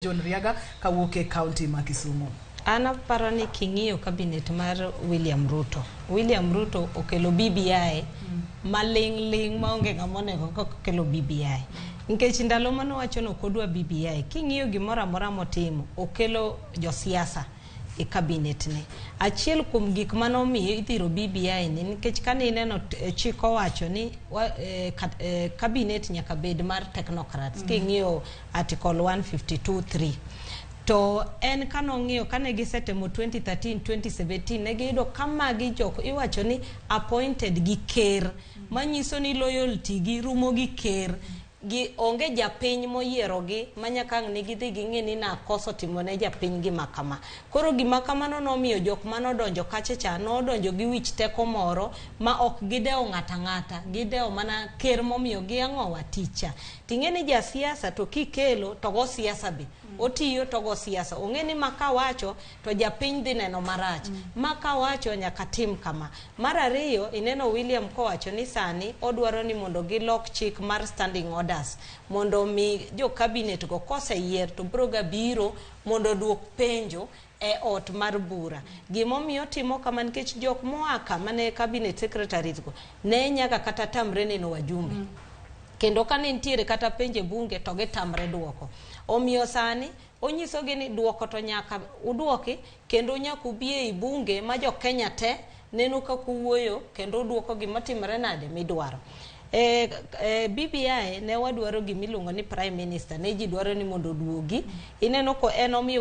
John Riaga kawuok e kaunti ma Kisumu. An aparo ni king'iyo cabinet mar William Ruto, William Ruto okelo BBI maling' ling' maonge ng'ama onego kaka okelo BBI. Nikech ndalo mane owacho ni ok odwa BBI, king'iyo gimoro amora motimo, okelo josiasa e cabinet ne. Achiel kuom gik mane omiyo ithiro BBI ni nikech kane ineno chik owacho ni cabinet nyaka bed mar technocrats. King'iyo article 152.3 to en kanong'iyo kane gisetemo 2013 2017 ne giyudo ka magi jok iwacho ni appointed gi ker, manyiso ni loyalty gi rumo gi ker, gi onge japiny moyierogi ma nyaka ang' ne gidhi ging'e ni nakoso timo ne japiny gima kama. Koro gima kamano nomiyo jok manodonjo kacha cha nodonjo gi wich teko moro ma ok gidewo ng'ata ng'ata, gidewo mana ker momiyo gi ang'owa tich cha. Ting'e ni jasiasa to kikelo to go siasa be otiyo to go siasa, ong'e ni ma kawacho to japiny dhi neno marach, ma kawacho nyaka tim kama. Mar ariyo, ineno William kowacho ni sani odwaro ni mondo gilok chik mar standing orders mondo mi jo cabinet go koseyier to biro ga biro mondo oduok penjo e ot mar bura. Gimomiyo otimo kama nikech jok moa ka mane cabinet secretaries go ne nyaka kata tamre neno wajumbe. Kendo kane nitiere kata penjo e bunge to gitamre duoko. Omiyo sani onyisogi ni duoko to nyaka uduoki kendo nyaka ubi ei bunge ma jo Kenya te neno kaka uwuoyo kendo uduoko gima timore nade midwaro. E, BBI ne wadwaro gimiluongo ni prime minister, ne ji dwaro ni mondo oduogi. Ineno ko en omiyo